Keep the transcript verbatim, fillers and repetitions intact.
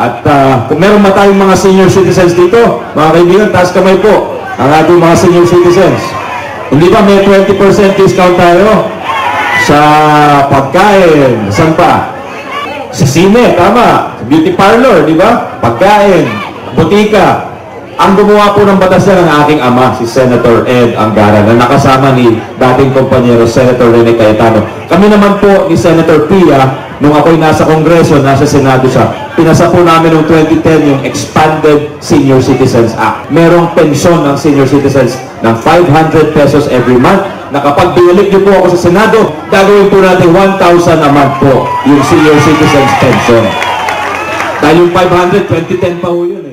At ah, kung meron ba tayong mga senior citizens dito, mga kaibigan, taas kamay po ang ating mga senior citizens. Hindi ba may twenty percent discount tayo sa pagkain? Saan pa? Sa sine, tama. Beauty parlor, di ba? Pagkain, butika. Ang gumawa po ng batas yan ang aking ama, si Senator Ed Angara, na nakasama ni dating kompanyero Senator Rene Cayetano. Kami naman po ni Senator Pia, nung ako'y nasa Kongreso, nasa Senado siya, pinasa po namin noong twenty ten yung Expanded Senior Citizens Act. Merong pensyon ng senior citizens ng five hundred pesos every month, na kapag binalik niyo po ako sa Senado, gagawin po natin one thousand a month po yung senior citizens pension. Dahil yung five hundred, twenty ten pa ho yun eh.